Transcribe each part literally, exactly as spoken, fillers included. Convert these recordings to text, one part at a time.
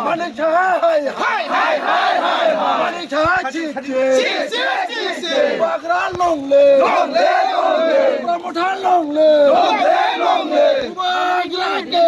Manik Saha hai hai. Manik Saha chik chik. Bagra longle. Bagra Motha longle. Bagra ke.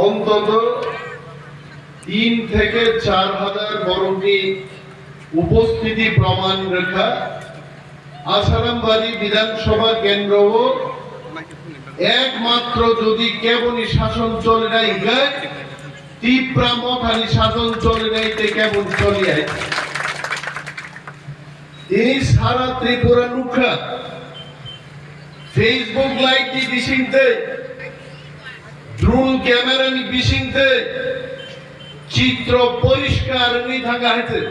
অন্তত তিন থেকে চার হাজার বরফি উপস্থিতি প্রমাণ রাখা। আসারামবাড়ি বিধানসভা কেন্দ্রও একমাত্র যদি কেবলই শাসন চলে না ইগায়, তিপ্রা মথানি শাসন চলে না ইতে কেবল চলিয়ায়। Tini sara Tripura nukha, Facebook live ni bisingtwi, drone camera ni bisingtwi chitro poriskar wngwi thangkha hai se.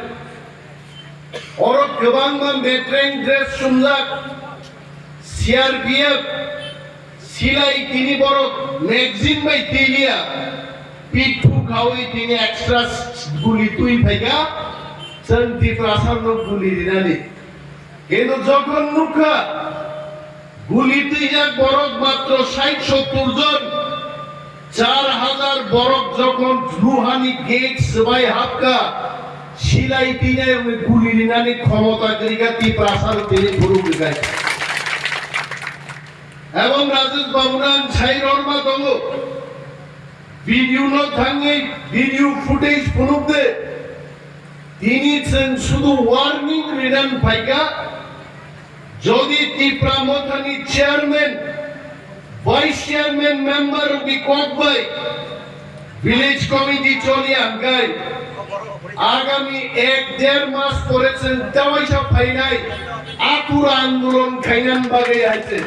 Oro kwbangma metreng dress chumjak, C R P F, silai tini borok magazine bai twi liya, pithu khawi tini extra guli twi phaikha, chwng Tiprasarno guli rinani. Kintu jokhon nukha, guli twijak borok matro sait sottur jon, char hajar borok jokhon luhani gate swbai hapkha, silai twinai wngwi guli rinani khomota kwrwikha Tiprasarok tini phuru kwrwikha. Ebong Rajesh Babu nang sai rorma tongo, video no thangwi video footage phunukde, tini chwng sudu warning rinan phaikha, jodi Tipra Mothani chairman, vice chairman member rokni kok bai village committee choli hwnkhai, agami ek der mas pore chwng tewaisa phainai atura andolon khainani bagwi hai se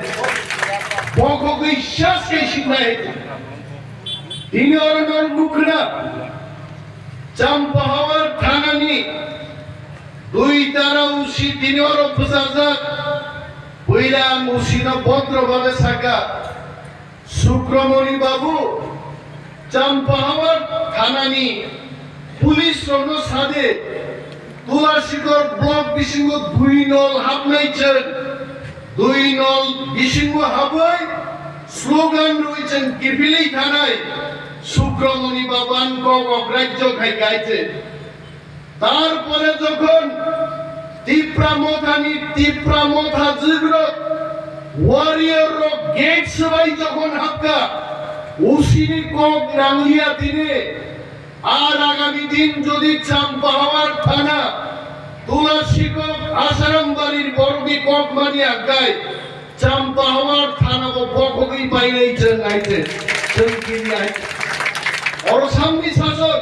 bokhogwi sas khai siknai hai se. Tini oro norok nukhna Champahawar thanani dui tara usi tini oro bwsajak. Puila ang usino bondro babe saka, Sukramoni babu, Champahawar thanani police rokno sade, Tulashikor block bisingo dui nol hapnai chwng, dui nol bisingo habwi slogan rwi chwng kiphilwi thanai, Sukramoni babu ang kok ograjyo khai kaise. Tarpore jokhon Tipra Mothani, Tipra Motha jwkrok, warrior rok gate swbai jokhon hapkha, usini kok nangliya tini. Ar agami din jodi Champahawar thana, Tulashikok, Asaram barir borokni kok mani hwnkhai, Champahawar thana bo bokhogwi bainai chwng hai se, chwng kiri hai se. Oro samni sason,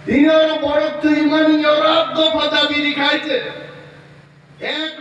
tini oro borok twi mani oro dopha dabi ri khai se. Ek